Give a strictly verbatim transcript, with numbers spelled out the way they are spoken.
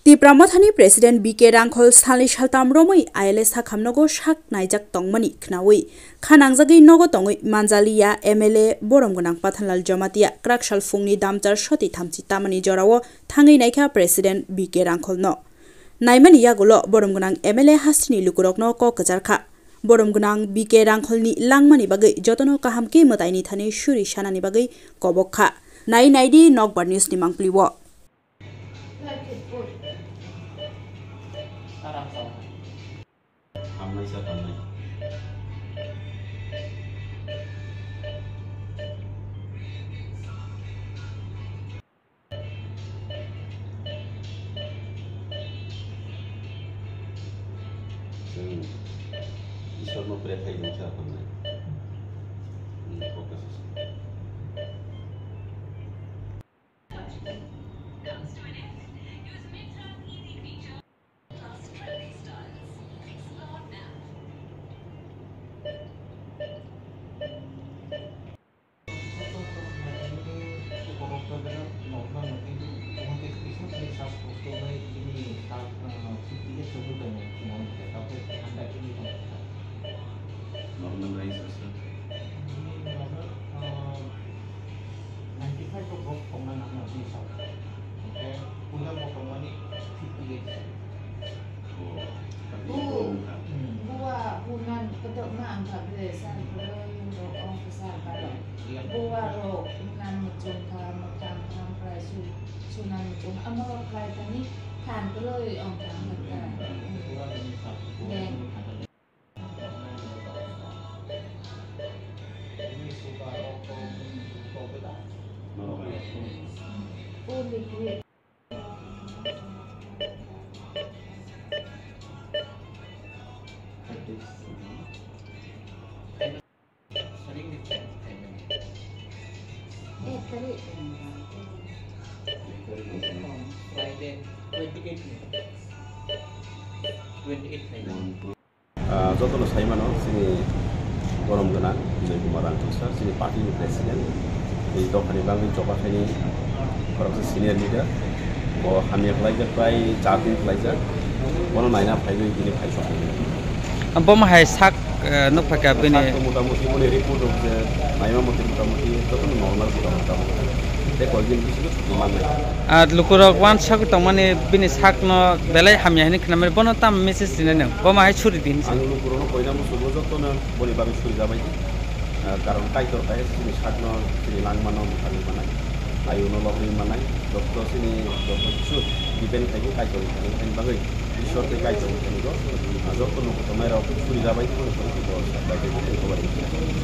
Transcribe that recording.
Tipra Mothani President B K Rangkhol salni saltam romwi I L A sakhamnogo sak naijak tongmani khnaui kha nangjagwi nogo tongwi manjaliya M L A borom gwnang Pathanlal Jamatia kwrak sal phungni damchar soti thamchi tamani jorao thangwi naikha President B K Rangkholno. Naimani yagulo borom gwnang M L A hasteni lukurokno kok kwcharkha. Borom gwnang B K Rangkholni langmani bagwi jotono kaham khe mwtaini thani suri sanani bagwi kobok kha. Nai naidi Nokbar News ni mangpili o. Chwng Ishwarno bwrwi khai wngkha hwnwi. Wng, focus. Normal rice asa. Ninety five to both common ang nang ni sa. Okay, puila bottom mani fifty eight. Oh, tapi Oh, itu bukan. Buah hunan kedok ma ang kable sar belai ro ong kesar balok. Iya. Buah ro hunan mecung ka mekang ka prai su sunan mecung amo prai tani than belai ong ka mekang. Kurang ini satu. Deng. Friday, twenty eight May. Twenty eight May. Ah, jotono sai mano, chini borom gwnang Bijoy Kumar Rangkhosa, chini party ni president. Tei dophani bagwi choba khaini khoroksa senior leader. Bo hamya khlaijak bai char din khlaijak. Bono naina phaiwi bini phaisok. Bomo hai sak, eh, nukphaikha bini. Sak to motamuti boni report rok je naima moti motamuti jotono normal motamuti. Tei koikdin bisingo chuti mannai. Ah, lukurok wansagwi tongmani bini sakno belai hamya hinwi khnamani, bono tamo message rinai nwng? Bomo hai suri di hinwi sa. Ang lukurokno koina muchungo jotono boni bagwi suri jabaidi. Ah, karon Kaitor kaisa chini sakno, chini langmano mwthangwi manai, ayuno lobwi manai, joto chini joto kisu depend khlaiwi Kaitorni thani bagwi, Ishwar tei Kaitorni thani joto, ah, joto luku tongnairok suri jabaidi, bono suri bo saklaidi, bo saklaidi.